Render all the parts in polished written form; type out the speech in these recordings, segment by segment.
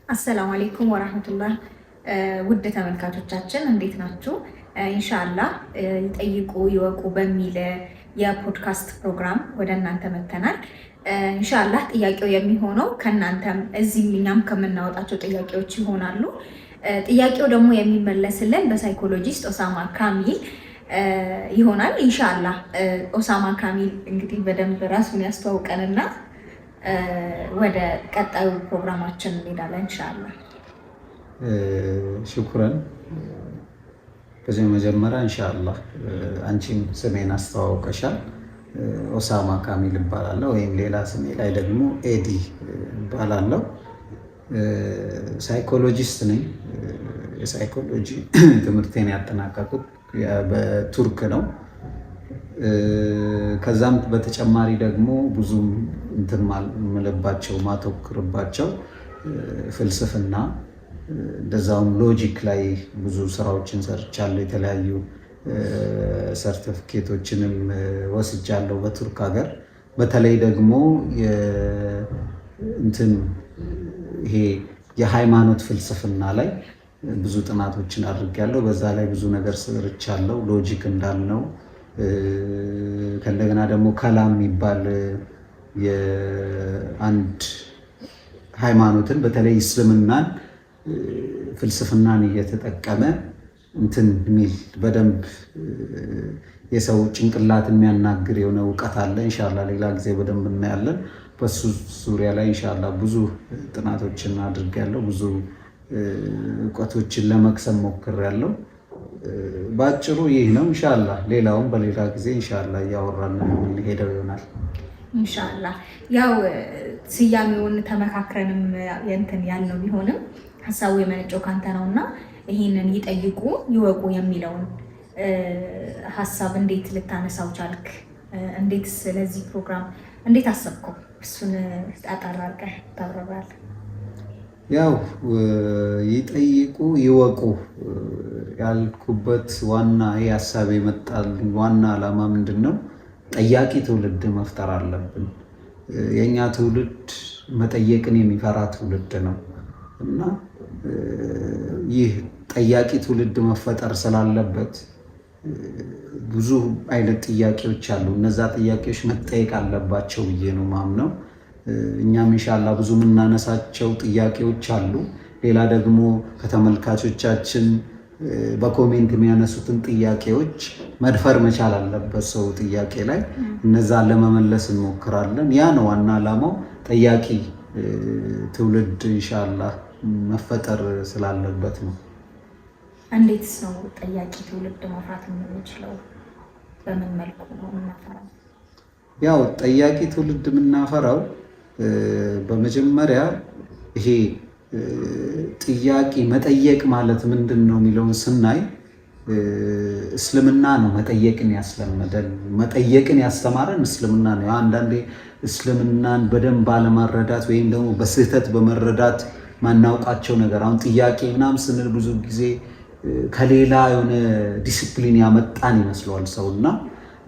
አሰላሙ አሌይኩም ወራህመቱላህ። ውድ ተመልካቾቻችን እንዴት ናችሁ? ኢንሻአላህ ይጠይቁ ይወቁ በሚል የፖድካስት ፕሮግራም ወደ እናንተ መተናል። ኢንሻአላህ ጥያቄው የሚሆነው ከእናንተም እዚህም እኛም ከምናወጣቸው ጥያቄዎች ይሆናሉ። ጥያቄው ደግሞ የሚመለስልን በ psychologist ኦሳማ ካሚል ይሆናል። ኢንሻአላህ ኦሳማ ካሚል እንግዲህ በደንብ ራሱን ያስተዋውቀንና ወደ ቀጣዩ ፕሮግራማችን እንሄዳለን ኢንሻአላህ። ሽኩረን። በዚህ መጀመሪያ ኢንሻአላህ አንቺም ስሜን አስተዋውቀሻል። ኦሳማ ካሚል እባላለሁ ወይም ሌላ ስሜ ላይ ደግሞ ኤዲ እባላለሁ። Psychologist ነኝ። የ psychology ትምህርቴን ያጠናቀቁት በቱርክ ነው። ከዛም በተጨማሪ ደግሞ ብዙም እንትን የምልባቸው ማተኩርባቸው ፍልስፍና፣ እንደዛውም logic ላይ ብዙ ስራዎችን ሰርቻለሁ። የተለያዩ ሰርቲፊኬቶችንም ወስጃለሁ በቱርክ ሀገር። በተለይ ደግሞ እንትን ይሄ የሃይማኖት ፍልስፍና ላይ ብዙ ጥናቶችን አድርጌያለሁ። በዛ ላይ ብዙ ነገር ሰርቻለሁ። Logic እንዳልነው ከእንደገና ደግሞ ከላም የሚባል የአንድ ሃይማኖትን በተለይ እስልምናን ፍልስፍናን እየተጠቀመ እንትን የሚል በደንብ የሰው ጭንቅላት የሚያናግር የሆነ እውቀት አለ። ኢንሻላ ሌላ ጊዜ በደንብ እናያለን። በሱ ዙሪያ ላይ ኢንሻላ ብዙ ጥናቶችን አድርጌያለሁ። ብዙ እውቀቶችን ለመቅሰም ሞክሬያለሁ። በአጭሩ ይህ ነው። ኢንሻላ ሌላውም በሌላ ጊዜ ኢንሻላ እያወራን የምንሄደው ይሆናል። ኢንሻላ ያው ስያሜውን ተመካክረንም እንትን ያልነው ቢሆንም ሀሳቡ የመነጨው ካንተ ነው እና ይህንን ይጠይቁ ይወቁ የሚለውን ሀሳብ እንዴት ልታነሳው ቻልክ? እንዴት ስለዚህ ፕሮግራም እንዴት አሰብከው? እሱን አጠር አድርገህ ታብራራለህ። ያው ይጠይቁ ይወቁ ያልኩበት ዋና ይህ ሀሳብ የመጣልኝ ዋና ዓላማ ምንድን ነው? ጠያቂ ትውልድ መፍጠር አለብን። የእኛ ትውልድ መጠየቅን የሚፈራ ትውልድ ነው እና ይህ ጠያቂ ትውልድ መፈጠር ስላለበት ብዙ አይነት ጥያቄዎች አሉ። እነዛ ጥያቄዎች መጠየቅ አለባቸው ብዬ ነው ማምነው። እኛም ኢንሻላ ብዙ የምናነሳቸው ጥያቄዎች አሉ። ሌላ ደግሞ ከተመልካቾቻችን በ comment የሚያነሱትን ጥያቄዎች መድፈር መቻል አለበት ሰው ጥያቄ ላይ እነዛን ለመመለስ እንሞክራለን። ያ ነው ዋና ዓላማው። ጠያቂ ትውልድ ኢንሻላ መፈጠር ስላለበት ነው። እንዴትስ ነው ጠያቂ ትውልድ ማፍራት የምንችለው? በምን መልኩ ነው የምናፈራው? ያው ጠያቂ ትውልድ የምናፈራው በመጀመሪያ ይሄ ጥያቄ መጠየቅ ማለት ምንድን ነው የሚለውን ስናይ እስልምና ነው መጠየቅን ያስለመደን፣ መጠየቅን ያስተማረን እስልምና ነው። አንዳንዴ እስልምናን በደንብ ባለመረዳት ወይም ደግሞ በስህተት በመረዳት ማናውቃቸው ነገር አሁን ጥያቄ ምናምን ስንል ብዙ ጊዜ ከሌላ የሆነ ዲስፕሊን ያመጣን ይመስለዋል ሰው እና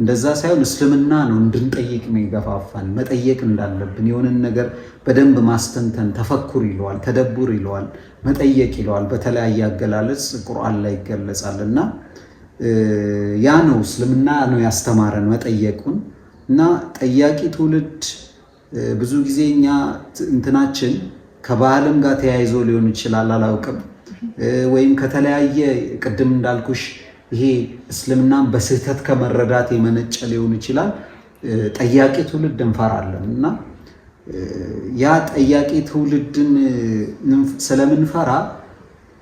እንደዛ ሳይሆን እስልምና ነው እንድንጠይቅ የሚገፋፋን፣ መጠየቅ እንዳለብን የሆነን ነገር በደንብ ማስተንተን ተፈኩር ይለዋል፣ ተደቡር ይለዋል፣ መጠየቅ ይለዋል። በተለያየ አገላለጽ ቁርአን ላይ ይገለጻል እና ያ ነው እስልምና ነው ያስተማረን መጠየቁን። እና ጠያቂ ትውልድ ብዙ ጊዜ እኛ እንትናችን ከባህልም ጋር ተያይዞ ሊሆን ይችላል፣ አላውቅም፣ ወይም ከተለያየ ቅድም እንዳልኩሽ ይሄ እስልምናን በስህተት ከመረዳት የመነጨ ሊሆን ይችላል። ጠያቂ ትውልድ እንፈራለን እና ያ ጠያቂ ትውልድን ስለምንፈራ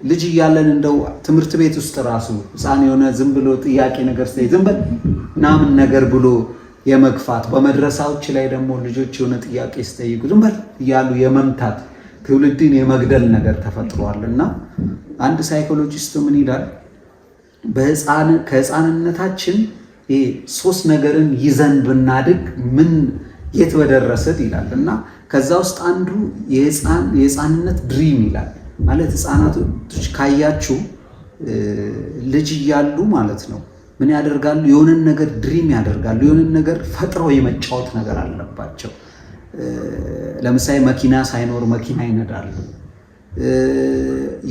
ልጅ እያለን እንደው ትምህርት ቤት ውስጥ ራሱ ሕፃን የሆነ ዝም ብሎ ጥያቄ ነገር ዝም በል ምናምን ነገር ብሎ የመግፋት፣ በመድረሳዎች ላይ ደግሞ ልጆች የሆነ ጥያቄ ሲጠይቁ ዝም በል እያሉ የመምታት፣ ትውልድን የመግደል ነገር ተፈጥሯል። እና አንድ psychologist ምን ይላል? ከህፃንነታችን ሶስት ነገርን ይዘን ብናድግ ምን የት በደረስን ይላል። እና ከዛ ውስጥ አንዱ የህፃንነት dream ይላል። ማለት ህፃናቶች ካያችሁ ልጅ እያሉ ማለት ነው ምን ያደርጋሉ? የሆነን ነገር dream ያደርጋሉ። የሆነን ነገር ፈጥረው የመጫወት ነገር አለባቸው። ለምሳሌ መኪና ሳይኖር መኪና ይነዳሉ።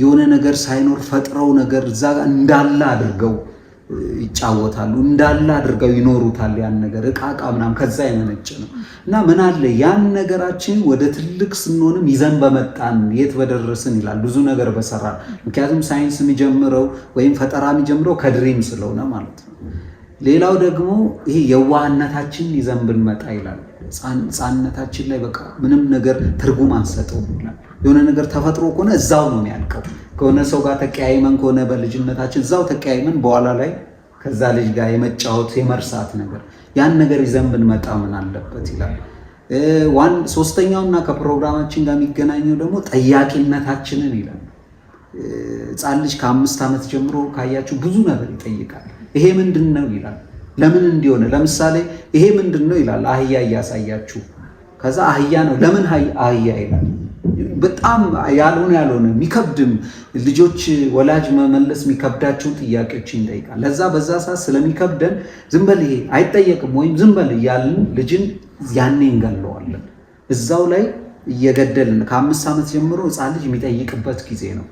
የሆነ ነገር ሳይኖር ፈጥረው ነገር እዛ እንዳለ አድርገው ይጫወታሉ፣ እንዳለ አድርገው ይኖሩታል። ያን ነገር እቃ እቃ ምናምን ከዛ የመነጨ ነው እና ምን አለ ያን ነገራችን ወደ ትልቅ ስንሆንም ይዘን በመጣን የት በደረስን ይላል። ብዙ ነገር በሰራን። ምክንያቱም ሳይንስ የሚጀምረው ወይም ፈጠራ የሚጀምረው ከ dream ስለሆነ ማለት ነው። ሌላው ደግሞ ይሄ የዋህነታችን ይዘን ብንመጣ ይላል። ሕፃንነታችን ላይ በቃ ምንም ነገር ትርጉም አንሰጠውም ይላል። የሆነ ነገር ተፈጥሮ ከሆነ እዛው ነው የሚያልቀው። ከሆነ ሰው ጋር ተቀያይመን ከሆነ በልጅነታችን እዛው ተቀያይመን በኋላ ላይ ከዛ ልጅ ጋር የመጫወት የመርሳት ነገር ያን ነገር ይዘን ብንመጣ ምን አለበት ይላል። ሶስተኛውና ከፕሮግራማችን ጋር የሚገናኘው ደግሞ ጠያቂነታችንን ይላል። ሕፃን ልጅ ከ5 ዓመት ጀምሮ ካያችሁ ብዙ ነገር ይጠይቃል። ይሄ ምንድን ነው ይላል። ለምን እንዲሆነ ለምሳሌ ይሄ ምንድን ነው ይላል። አህያ እያሳያችሁ ከዛ አህያ ነው ለምን አህያ ይላል። በጣም ያልሆነ ያልሆነ የሚከብድም ልጆች ወላጅ መመለስ የሚከብዳቸውን ጥያቄዎችን ይጠይቃል። ለዛ በዛ ሰዓት ስለሚከብደን ዝም በል ይሄ አይጠየቅም ወይም ዝም በል እያልን ልጅን ያኔ እንገለዋለን። እዛው ላይ እየገደልን ከ5 ዓመት ጀምሮ ሕፃን ልጅ የሚጠይቅበት ጊዜ ነው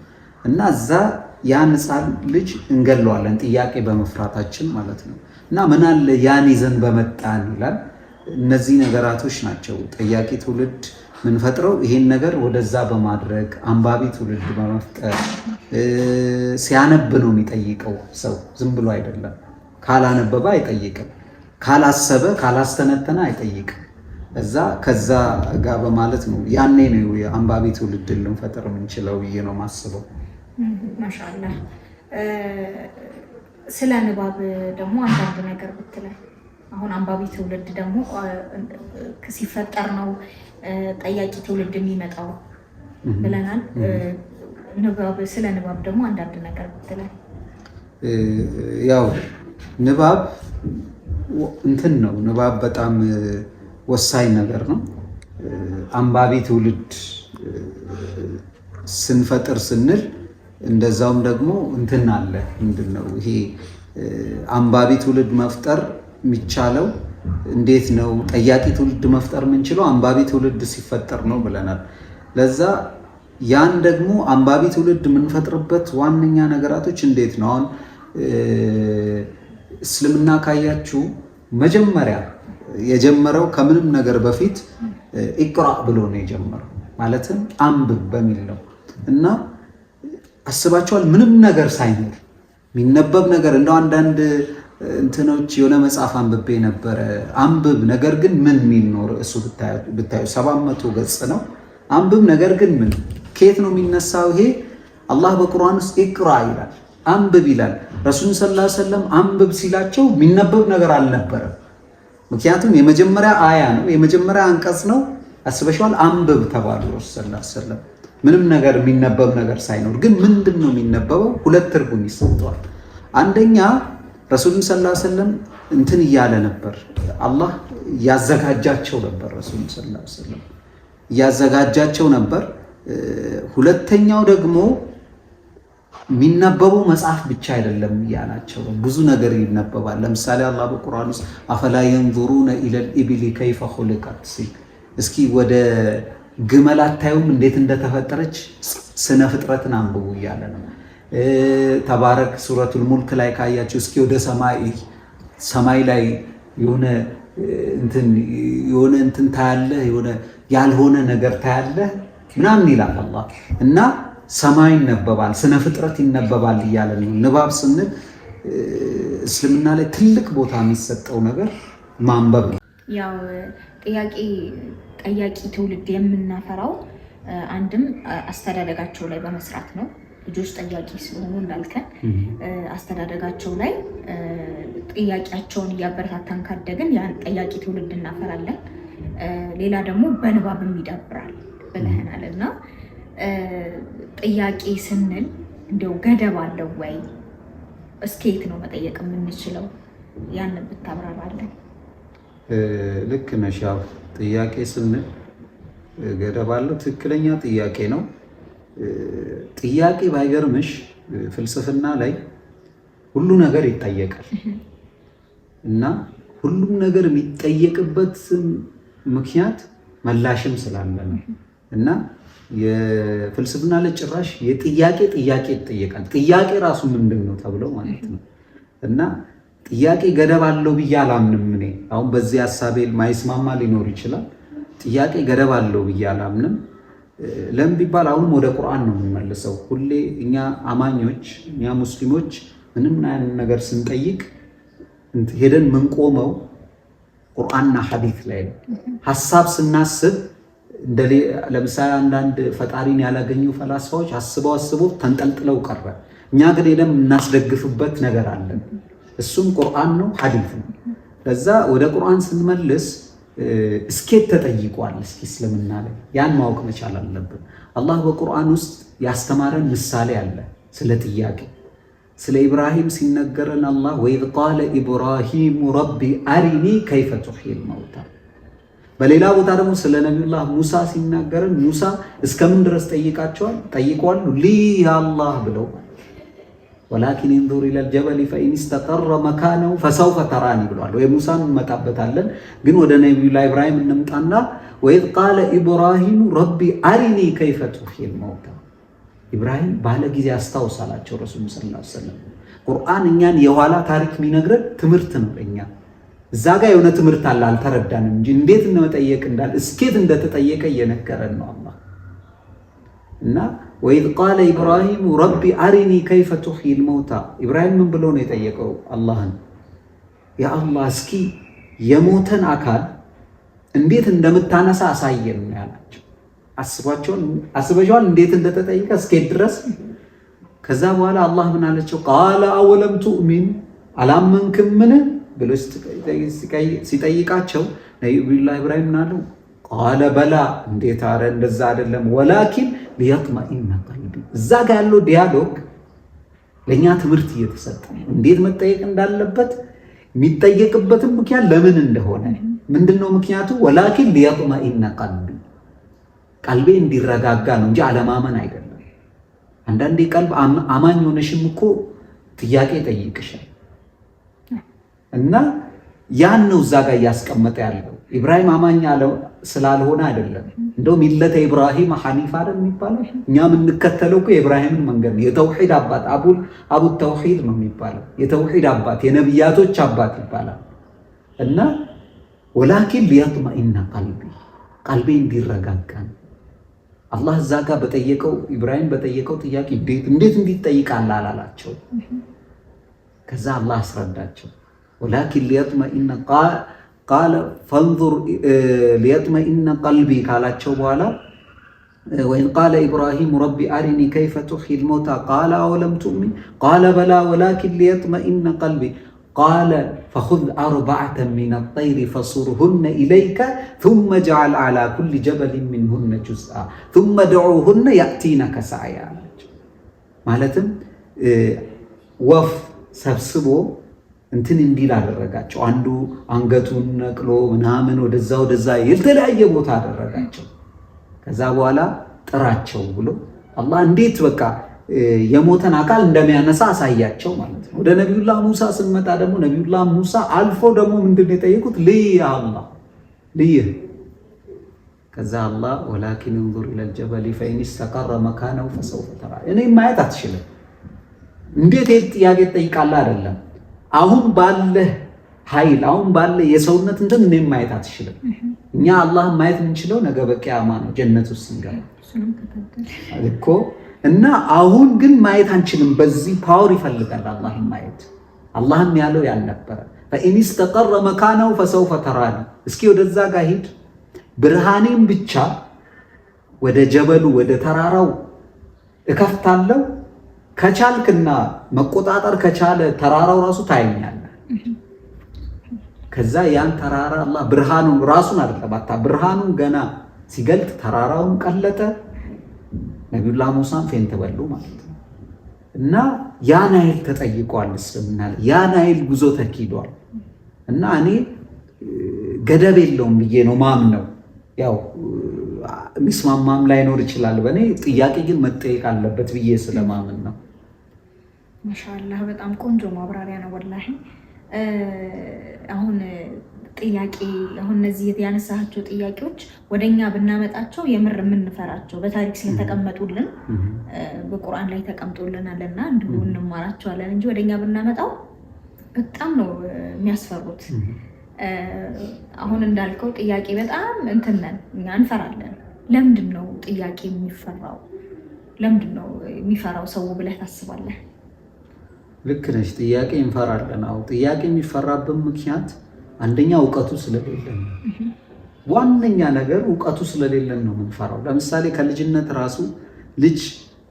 እና እዛ ያን ሕፃን ልጅ እንገለዋለን ጥያቄ በመፍራታችን ማለት ነው። እና ምን አለ ያን ይዘን በመጣን ይላል። እነዚህ ነገራቶች ናቸው ጠያቂ ትውልድ ምንፈጥረው ይሄን ነገር ወደዛ በማድረግ አንባቢ ትውልድ በመፍጠር ሲያነብ ነው የሚጠይቀው ሰው ዝም ብሎ አይደለም። ካላነበበ አይጠይቅም። ካላሰበ ካላስተነተነ አይጠይቅም። እዛ ከዛ ጋር በማለት ነው ያኔ ነው የአንባቢ ትውልድ ልንፈጥር የምንችለው ብዬ ነው የማስበው። ማሻአላህ። ስለ ንባብ ደግሞ አንዳንድ ነገር ብትለን። አሁን አንባቢ ትውልድ ደግሞ ሲፈጠር ነው ጠያቂ ትውልድ የሚመጣው ብለናል። ስለ ንባብ ደግሞ አንዳንድ ነገር ብትለን። ያው ንባብ እንትን ነው። ንባብ በጣም ወሳኝ ነገር ነው። አንባቢ ትውልድ ስንፈጥር ስንል እንደዛውም ደግሞ እንትን አለ ምንድን ነው ይሄ አንባቢ ትውልድ መፍጠር የሚቻለው እንዴት ነው? ጠያቂ ትውልድ መፍጠር የምንችለው አንባቢ ትውልድ ሲፈጠር ነው ብለናል። ለዛ ያን ደግሞ አንባቢ ትውልድ የምንፈጥርበት ዋነኛ ነገራቶች እንዴት ነው? አሁን እስልምና ካያችሁ መጀመሪያ የጀመረው ከምንም ነገር በፊት ኢቅራ ብሎ ነው የጀመረው። ማለትም አንብብ በሚል ነው እና አስባቸዋል። ምንም ነገር ሳይኖር የሚነበብ ነገር እንደው አንዳንድ እንትኖች የሆነ መጽሐፍ አንብቤ ነበረ። አንብብ ነገር ግን ምን የሚል ነው ርዕሱ ብታዩ 700 ገጽ ነው። አንብብ ነገር ግን ምን ከየት ነው የሚነሳው? ይሄ አላህ በቁርአን ውስጥ ኢቅራ ይላል፣ አንብብ ይላል። ረሱል ሰለላሁ ዐለይሂ ወሰለም አንብብ ሲላቸው የሚነበብ ነገር አልነበረም። ምክንያቱም የመጀመሪያ አያ ነው፣ የመጀመሪያ አንቀጽ ነው። አስበሽዋል። አንብብ ተባሉ ረሱል ሰለላሁ ዐለይሂ ወሰለም ምንም ነገር የሚነበብ ነገር ሳይኖር። ግን ምንድን ነው የሚነበበው? ሁለት ትርጉም ይሰጠዋል። አንደኛ ረሱልን ሰለላሁ ዐለይሂ ወሰለም እንትን እያለ ነበር፣ አላህ እያዘጋጃቸው ነበር። ረሱልን ሰለላሁ ዐለይሂ ወሰለም እያዘጋጃቸው ነበር። ሁለተኛው ደግሞ የሚነበበው መጽሐፍ ብቻ አይደለም እያላቸው ብዙ ነገር ይነበባል። ለምሳሌ አላህ በቁርአን ውስጥ أفلا ينظرون إلى الإبل كيف خلقت ሲል እስኪ ወደ ግመል አታዩም እንዴት እንደተፈጠረች ስነ ፍጥረትን አንብቡ እያለ ነው። ተባረክ ሱረቱል ሙልክ ላይ ካያችሁ እስኪ ወደ ሰማይ ሰማይ ላይ የሆነ እንትን የሆነ እንትን ታያለህ፣ የሆነ ያልሆነ ነገር ታያለህ ምናምን ይላል አላህ እና ሰማይ ይነበባል፣ ስነ ፍጥረት ይነበባል እያለ ነው። ንባብ ስንል እስልምና ላይ ትልቅ ቦታ የሚሰጠው ነገር ማንበብ ነው። ያው ጥያቄ ጠያቂ ትውልድ የምናፈራው አንድም አስተዳደጋቸው ላይ በመስራት ነው። ልጆች ጠያቂ ስለሆኑ እንዳልከን አስተዳደጋቸው ላይ ጥያቄያቸውን እያበረታታን ካደግን ያን ጠያቂ ትውልድ እናፈራለን። ሌላ ደግሞ በንባብም ይዳብራል ብለህናል እና ጥያቄ ስንል እንደው ገደብ አለው ወይ? እስከየት ነው መጠየቅ የምንችለው? ያንን ብታብራራለን። ልክ ነሽ። ያው ጥያቄ ስንል ገደብ አለው። ትክክለኛ ጥያቄ ነው። ጥያቄ ባይገርምሽ ፍልስፍና ላይ ሁሉ ነገር ይጠየቃል እና ሁሉም ነገር የሚጠየቅበት ምክንያት መላሽም ስላለ ነው እና የፍልስፍና ላይ ጭራሽ የጥያቄ ጥያቄ ይጠየቃል። ጥያቄ ራሱ ምንድን ነው ተብሎ ማለት ነው። እና ጥያቄ ገደብ አለው ብዬ አላምንም። እኔ አሁን በዚህ ሀሳቤ ማይስማማ ሊኖር ይችላል። ጥያቄ ገደብ አለው ብዬ አላምንም። ለምን ቢባል አሁንም ወደ ቁርአን ነው የምንመልሰው። ሁሌ እኛ አማኞች፣ እኛ ሙስሊሞች ምንም አይነት ነገር ስንጠይቅ ሄደን ምንቆመው ቁርአንና ሐዲት ላይ ነው። ሀሳብ ስናስብ ለምሳሌ አንዳንድ ፈጣሪን ያላገኙ ፈላስፋዎች አስበው አስበው ተንጠልጥለው ቀረ። እኛ ግን ሄደን የምናስደግፍበት ነገር አለን። እሱም ቁርአን ነው፣ ሐዲት ነው። ለዛ ወደ ቁርአን ስንመልስ እስኬት ተጠይቋል። እስኪ እስልምና ላይ ያን ማወቅ መቻል አለብን። አላህ በቁርአን ውስጥ ያስተማረን ምሳሌ አለ ስለ ጥያቄ። ስለ ኢብራሂም ሲነገረን አላህ وإذ قال إبراهيم رب أرني كيف تحيي الموتى። በሌላ ቦታ ደግሞ ስለ ነቢዩላህ ሙሳ ሲናገረን ሙሳ እስከምን ድረስ ጠይቃቸዋል ጠይቀዋል ልይ አላህ ብለው ولكن انظر إلى الجبل فإن استقر مكانه فسوف تراني ብለዋል። ወይ ሙሳን እንመጣበታለን፣ ግን ወደ ነቢዩላህ ኢብራሂም እንምጣና وإذ قال إبراهيم رب أرني كيف تحيي الموتى። ኢብራሂም ባለ ጊዜ አስታውስ አላቸው ረሱል صلى الله عليه وسلم። ቁርአን እኛን የኋላ ታሪክ የሚነግረን ትምህርት ነው ለእኛ። እዛ ጋር የሆነ ትምህርት አለ፣ አልተረዳንም እንጂ እንዴት እንደመጠየቅ እንዳለ እስኬት እንደተጠየቀ እየነገረን ነው አላህ። እና وإذ قال إبراهيم رب أرني كيف تحيي الموتى። ኢብራሂም ምን ብሎ ነው የጠየቀው አላህን? يا الله እስኪ የሞተን አካል እንዴት እንደምታነሳ አሳየን ነው ያላቸው። አስበሽዋል? እንዴት እንደተጠየቀ እስኬት ድረስ። ከዛ በኋላ አላህ ምን አለቸው? قال أولم تؤمن አላመንክምን ብሎ ሲጠይቃቸው ነቢዩላህ ኢብራሂም ምን አለው? قال بلى እንዴት አረ እንደዛ አይደለም፣ ولكن ليطمئن قلبي። እዛ ጋ ያለው dialogue ለእኛ ትምህርት እየተሰጠ ነው፣ እንዴት መጠየቅ እንዳለበት የሚጠየቅበትም ምክንያት ለምን እንደሆነ ምንድነው ምክንያቱ? ولكن ليطمئن قلبي፣ ቀልቤ እንዲረጋጋ ነው እንጂ አለማመን አይደለም። አንዳንዴ ቀልብ አማኝ ሆነሽም እኮ ጥያቄ ይጠይቅሻል። እና ያን ነው እዛ ጋር እያስቀመጠ ያለው። ኢብራሂም አማኝ ስላልሆነ አይደለም። እንደው ملة إبراهيم حنيفا አይደል የሚባለው? እኛ የምንከተለው እኮ የኢብራሂምን መንገድ ነው። የተውሂድ አባት أبو التوحيد ነው የሚባለው። የተውሂድ አባት የነቢያቶች አባት ይባላል። እና ولكن ليطمئن قلبي፣ ቀልቤ እንዲረጋጋ ነው። አላህ እዛ ጋር በጠየቀው ኢብራሂም በጠየቀው ጥያቄ እንዴት እንዲጠይቃል አላላቸው። ከዛ አላህ አስረዳቸው። ولكن ليطمئن قال فانظر ليطمئن قلبي ካላቸው በኋላ وإذ قال إبراهيم رب أرني كيف تحيي الموتى قال أولم تؤمن قال بلى ولكن ليطمئن قلبي قال فخذ أربعة من الطير فصرهن إليك ثم اجعل على كل جبل منهن جزءا ثم ادعهن يأتينك سعيا አላቸው። ማለትም ወፍ ሰብስቦ እንትን እንዲል አደረጋቸው። አንዱ አንገቱን ነቅሎ ምናምን ወደዛ ወደዛ የተለያየ ቦታ አደረጋቸው። ከዛ በኋላ ጥራቸው ብሎ አላህ እንዴት በቃ የሞተን አካል እንደሚያነሳ አሳያቸው ማለት ነው። ወደ ነቢዩላህ ሙሳ ስንመጣ ደግሞ ነቢዩላህ ሙሳ አልፎ ደግሞ ምንድን ነው የጠየቁት? ልይ አላህ ልይህ። ከዛ አላህ ولكن انظر إلى الجبل فإن استقر مكانه فسوف تراني። እኔ ማየት አትችልም። እንዴት ይህ ጥያቄ ትጠይቃለህ? አይደለም አሁን ባለህ ኃይል አሁን ባለ የሰውነት እንትን እኔም ማየት አትችልም። እኛ አላህን ማየት የምንችለው ነገ በቂያማ ነው ጀነት ውስጥ ስንገባ እኮ እና አሁን ግን ማየት አንችልም። በዚህ power ይፈልጋል አላህን ማየት። አላህም ያለው ያልነበረ فإن استقر مكانه فسوف تراني፣ እስኪ ወደዛ ጋር ሂድ፣ ብርሃኔም ብቻ ወደ ጀበሉ ወደ ተራራው እከፍታለሁ ከቻልክና መቆጣጠር ከቻለ ተራራው ራሱ ታየኛለህ። ከዛ ያን ተራራ አላህ ብርሃኑን ራሱን አይደለም አታ ብርሃኑን ገና ሲገልጥ ተራራውን ቀለጠ። ነቢዩላህ ሙሳን faint በሉ ማለት ነው። እና ያን ያህል ተጠይቋል እስልምና ላይ ያን ያህል ጉዞ ተኪዷል። እና እኔ ገደብ የለውም ብዬ ነው ማምነው። ያው የሚስማማም ላይኖር ይችላል በእኔ ጥያቄ ግን መጠየቅ አለበት ብዬ ስለማምን ነው። ማሻአላህ በጣም ቆንጆ ማብራሪያ ነው ወላሂ። አሁን ጥያቄ አሁን እነዚህ ያነሳቸው ጥያቄዎች ወደ እኛ ብናመጣቸው የምር የምንፈራቸው በታሪክ ስለተቀመጡልን በቁርአን ላይ ተቀምጦልናል እና እንዲሁ እንማራቸዋለን እንጂ ወደ እኛ ብናመጣው በጣም ነው የሚያስፈሩት። አሁን እንዳልከው ጥያቄ በጣም እንትን ነን እኛ እንፈራለን። ለምንድን ነው ጥያቄ የሚፈራው? ለምንድን ነው የሚፈራው ሰው ብለህ ታስባለህ? ልክ ነሽ። ጥያቄ እንፈራለን። አዎ ጥያቄ የሚፈራበት ምክንያት አንደኛ እውቀቱ ስለሌለን ነው። ዋነኛ ነገር እውቀቱ ስለሌለን ነው የምንፈራው። ለምሳሌ ከልጅነት ራሱ ልጅ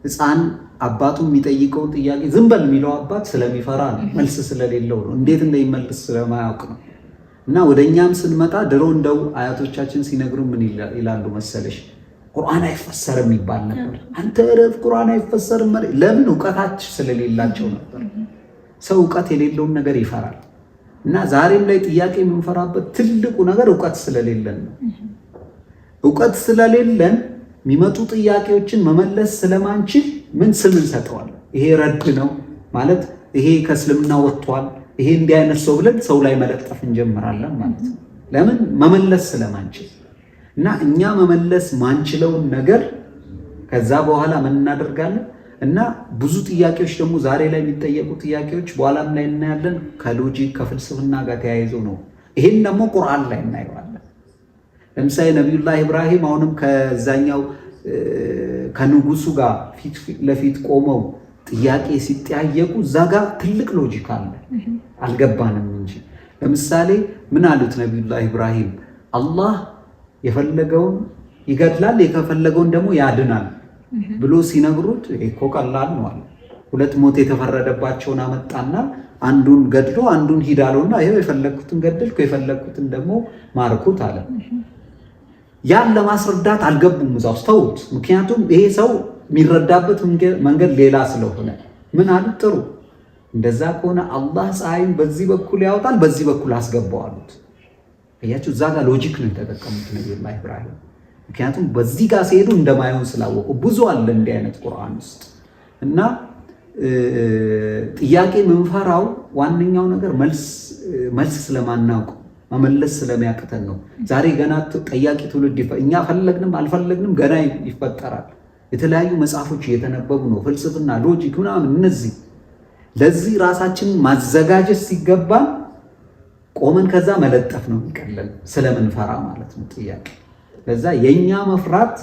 ሕፃን አባቱ የሚጠይቀው ጥያቄ ዝም በል የሚለው አባት ስለሚፈራ ነው፣ መልስ ስለሌለው ነው፣ እንዴት እንደሚመልስ ስለማያውቅ ነው። እና ወደ እኛም ስንመጣ ድሮ እንደው አያቶቻችን ሲነግሩ ምን ይላሉ መሰለሽ? ቁርአን አይፈሰርም ይባል ነበር። አንተ እረፍ፣ ቁርአን አይፈሰርም። ለምን? እውቀታች ስለሌላቸው ነበር። ሰው እውቀት የሌለውን ነገር ይፈራል። እና ዛሬም ላይ ጥያቄ የምንፈራበት ትልቁ ነገር እውቀት ስለሌለን ነው። እውቀት ስለሌለን የሚመጡ ጥያቄዎችን መመለስ ስለማንችል ምን ስም እንሰጠዋለን? ይሄ ረድ ነው ማለት ይሄ ከእስልምና ወጥቷል፣ ይሄ እንዲህ አይነት ሰው ብለን ሰው ላይ መለጠፍ እንጀምራለን ማለት ነው። ለምን? መመለስ ስለማንችል። እና እኛ መመለስ ማንችለውን ነገር ከዛ በኋላ ምን እናደርጋለን? እና ብዙ ጥያቄዎች ደግሞ ዛሬ ላይ የሚጠየቁ ጥያቄዎች በኋላም ላይ እናያለን፣ ከ logic ከፍልስፍና ጋር ተያይዞ ነው። ይሄን ደግሞ ቁርአን ላይ እናየዋለን። ለምሳሌ ነቢዩላህ ኢብራሂም አሁንም ከዛኛው ከንጉሱ ጋር ፊት ለፊት ቆመው ጥያቄ ሲጠያየቁ እዛ ጋር ትልቅ logic አለ፣ አልገባንም እንጂ። ለምሳሌ ምን አሉት ነቢዩላህ ኢብራሂም? አላህ የፈለገውን ይገድላል የፈለገውን ደግሞ ያድናል ብሎ ሲነግሩት እኮ ቀላል ነው አለ። ሁለት ሞት የተፈረደባቸውን አመጣና አንዱን ገድሎ አንዱን ሂድ አለውና ይኸው የፈለግኩትን ገደልኩ የፈለግኩትን ደግሞ ማርኩት አለ። ያን ለማስረዳት አልገቡም፣ እዛ ውስጥ ተውት። ምክንያቱም ይሄ ሰው የሚረዳበት መንገድ ሌላ ስለሆነ ምን አሉት? ጥሩ እንደዛ ከሆነ አላህ ፀሐይን በዚህ በኩል ያወጣል፣ በዚህ በኩል አስገባው አሉት። አያችሁ፣ እዛ ጋር logic ነው የተጠቀሙት ነቢዩላህ ኢብራሂም። ምክንያቱም በዚህ ጋር ሲሄዱ እንደማይሆን ስላወቁ ብዙ አለ እንዲህ አይነት ቁርአን ውስጥ። እና ጥያቄ ምንፈራው ዋነኛው ነገር መልስ ስለማናውቅ መመለስ ስለሚያቅተን ነው። ዛሬ ገና ጠያቂ ትውልድ እኛ ፈለግንም አልፈለግንም ገና ይፈጠራል። የተለያዩ መጽሐፎች እየተነበቡ ነው፣ ፍልስፍና፣ logic ምናምን እነዚህ ለዚህ ራሳችንን ማዘጋጀት ሲገባን ቆመን ከዛ መለጠፍ ነው የሚቀለን ስለምንፈራ ማለት ነው ጥያቄ። ለዛ የኛ መፍራት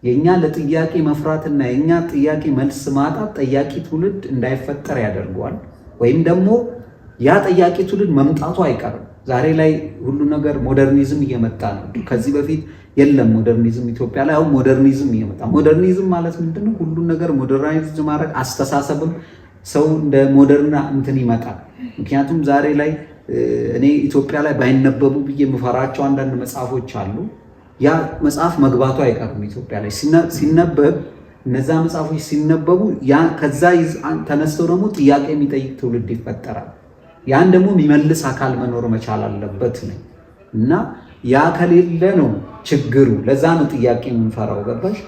የኛ ለጥያቄ መፍራትና የኛ ጥያቄ መልስ ማጣት ጠያቂ ትውልድ እንዳይፈጠር ያደርገዋል። ወይም ደግሞ ያ ጠያቂ ትውልድ መምጣቱ አይቀርም። ዛሬ ላይ ሁሉ ነገር modernism እየመጣ ነው። ከዚህ በፊት የለም modernism ኢትዮጵያ ላይ። አሁን modernism እየመጣ modernism ማለት ምንድነው? ሁሉ ነገር modernize ማድረግ አስተሳሰብም ሰው እንደ modern እንትን ይመጣል። ምክንያቱም ዛሬ ላይ እኔ ኢትዮጵያ ላይ ባይነበቡ ብዬ የምፈራቸው አንዳንድ መጽሐፎች አሉ። ያ መጽሐፍ መግባቱ አይቀርም ኢትዮጵያ ላይ ሲነበብ፣ እነዛ መጽሐፎች ሲነበቡ ከዛ ተነስተው ደግሞ ጥያቄ የሚጠይቅ ትውልድ ይፈጠራል። ያን ደግሞ የሚመልስ አካል መኖር መቻል አለበት ነው እና ያ ከሌለ ነው ችግሩ። ለዛ ነው ጥያቄ የምንፈራው። ገባሽ?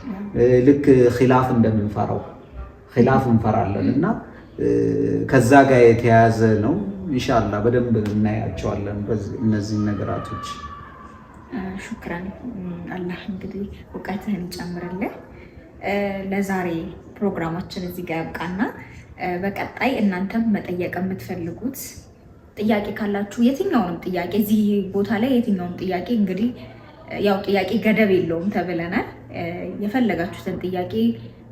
ልክ ኺላፍ እንደምንፈራው ኺላፍ እንፈራለን እና ከዛ ጋር የተያያዘ ነው። ኢንሻአላህ በደንብ እናያቸዋለን እነዚህን ነገራቶች። ሹክራን። አላህ እንግዲህ እውቀትህን ይጨምርልህ። ለዛሬ ፕሮግራማችን እዚህ ጋር ያብቃና በቀጣይ እናንተም መጠየቅ የምትፈልጉት ጥያቄ ካላችሁ የትኛውንም ጥያቄ እዚህ ቦታ ላይ የትኛውም ጥያቄ እንግዲህ ያው ጥያቄ ገደብ የለውም ተብለናል። የፈለጋችሁትን ጥያቄ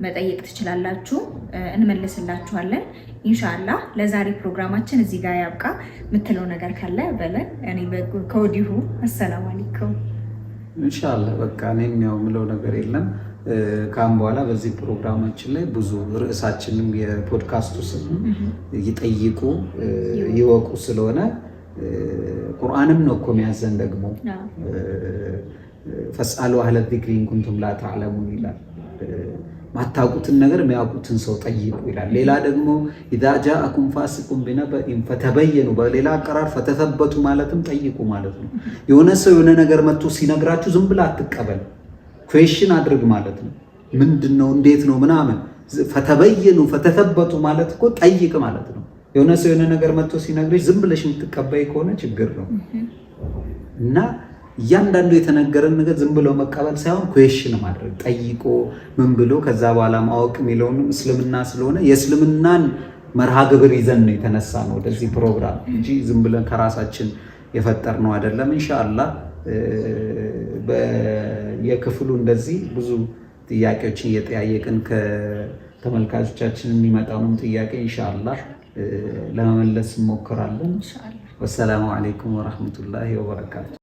መጠየቅ ትችላላችሁ፣ እንመልስላችኋለን ኢንሻአላህ። ለዛሬ ፕሮግራማችን እዚህ ጋር ያብቃ። የምትለው ነገር ካለ በለን። እኔ ከወዲሁ አሰላሙ አለይኩም። ኢንሻአላህ በቃ እኔም ያው የምለው ነገር የለም። ከአሁን በኋላ በዚህ ፕሮግራማችን ላይ ብዙ ርዕሳችንም የፖድካስቱ ስም ይጠይቁ ይወቁ ስለሆነ ቁርአንም ነው እኮ የሚያዘን ደግሞ فاسألوا أهل الذكر إن كنتم لا تعلمون ይላል። ማታውቁትን ነገር የሚያውቁትን ሰው ጠይቁ ይላል። ሌላ ደግሞ إذا جاءكم فاسق بنبإ فتبينوا፣ በሌላ አቀራር فتثبتوا ማለትም ጠይቁ ማለት ነው። የሆነ ሰው የሆነ ነገር መጥቶ ሲነግራችሁ ዝም ብላ አትቀበል፣ question አድርግ ማለት ነው። ምንድን ነው እንዴት ነው ምናምን። فتبينوا فتثبتوا ማለት እኮ ጠይቅ ማለት ነው። የሆነ ሰው የሆነ ነገር መጥቶ ሲነግርሽ ዝም ብለሽ የምትቀበይ ከሆነ ችግር ነው። እና እያንዳንዱ የተነገረን ነገር ዝም ብሎ መቀበል ሳይሆን question ማድረግ፣ ጠይቆ ምን ብሎ ከዛ በኋላ ማወቅ የሚለውንም እስልምና ስለሆነ የእስልምናን መርሃ ግብር ይዘን ነው የተነሳ ነው ወደዚህ ፕሮግራም እንጂ ዝም ብለን ከራሳችን የፈጠርነው አይደለም። ኢንሻአላህ የክፍሉ እንደዚህ ብዙ ጥያቄዎችን እየጠያየቅን ከተመልካቾቻችን የሚመጣውንም ጥያቄ ኢንሻአላህ ለመመለስ እንሞክራለን። ወሰላሙ አለይኩም ወራህመቱላሂ ወበረካቱ።